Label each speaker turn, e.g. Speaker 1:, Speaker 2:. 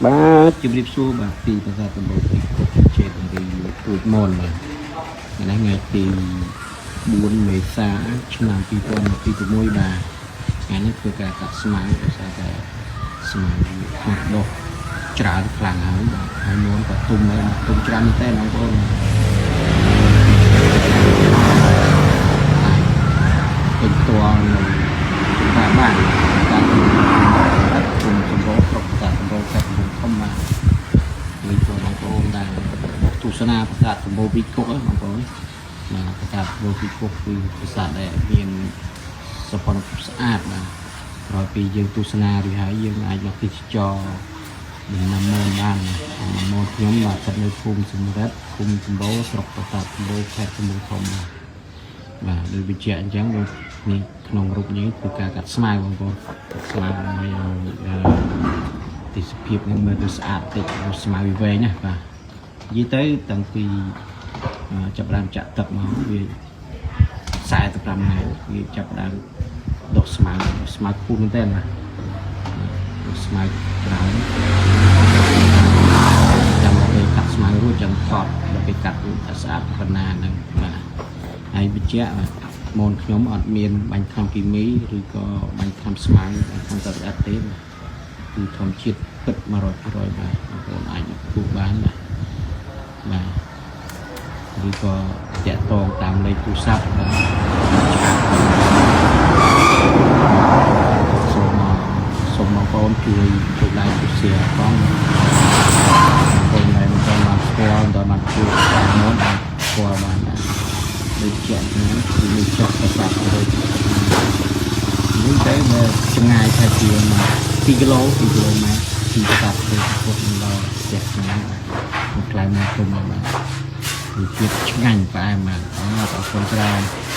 Speaker 1: បាទជម្រាបសួរបាទពីប្រាសាទសម្បូរព្រៃគុកចេតរីទូចមនបាទថ្ងៃនេះថ្ងៃទី4មេសាឆ្នាំ2026បាទថ្ងៃនេះធ្វើការកាត់ស្មៅដោយសារតែស្មៅខាត់ដុះច្រើនខ្លាំងហើយបាទហើយមួនក៏ទុំដែរទុំច្រើនមែនតើបងប្អូនអាចពេញផ្ទាល់នៅចម្ការបានតាមទីគុំសម្បូរស្រុកប្រាសាទសម្បូរខេត្តកំពង់ធំបាទ នេះបងប្អូនដែលមកទស្សនាប្រាសាទសម្បូរពីគុកហ្នឹងបងប្អូនបាទប្រាសាទសម្បូរពីគុកគឺប្រាសាទដែលមានសោភ័ណភាពស្អាតបាទក្រោយពីយើងទស្សនារួចហើយយើងអាចមកទេសចរដំណាំមនបានណាដំណាំមនខ្ញុំបាទស្ថិតនៅភូមិសំរិទ្ធឃុំសម្បូរស្រុកប្រាសាទសម្បូរខេត្តកំពង់ធំបាទបាទដូចបញ្ជាក់អញ្ចឹងដូចនេះក្នុងរូបនេះគឺការកាត់ស្មៅបងប្អូនកាត់ស្មៅដើម្បីឲ្យអឺ ទេសភាពនឹងមើលទៅស្អាតតិចស្មៅវាវែងណាបាទនិយាយទៅតាំងពីចាប់ផ្ដើមចាក់ទឹកមកវា45ថ្ងៃវាចាប់ផ្ដើមដុះស្មៅដុះស្មៅខ្ពស់មែនតើបាទដុះស្មៅច្រើនចាំដល់ពេលកាត់ស្មៅរួចចាំថតដល់ពេលកាត់រួចថាស្អាតប៉ុណ្ណាហ្នឹងបាទហើយបញ្ជាក់បាទមនខ្ញុំអត់មានបាញ់ថ្នាំគីមីឬក៏បាញ់ថ្នាំស្មៅបាញ់ថ្នាំសត្វល្អិតទេបាទ គឺធម្មជាតិពិត100%បាទបងប្អូនអាចមកជួបបានបាទបាទឬក៏តាក់ទងតាមលេខទូរស័ព្ទបាទ chat សូមសូមបងប្អូនជួយចុច like ចុច share ផងបងប្អូនដែលមិនទាន់បានស្គាល់មិនទាន់បានជួបតាមមុនអាចស្គាល់បានដែរដូចជាហ្នឹងគឺមានចុះប្រាសាទទៅនេះទៅមើលចម្ងាយថាជា2គីឡូ2គីឡូម៉ែត្រពីប្រាសាទទៅពុទ្ធដល់ផ្ទះខ្ញុំបាទមកខ្លែងមកគុំបាទវាជាតិឆ្ងាញ់ផ្អែមបាទអរគុណច្រើន។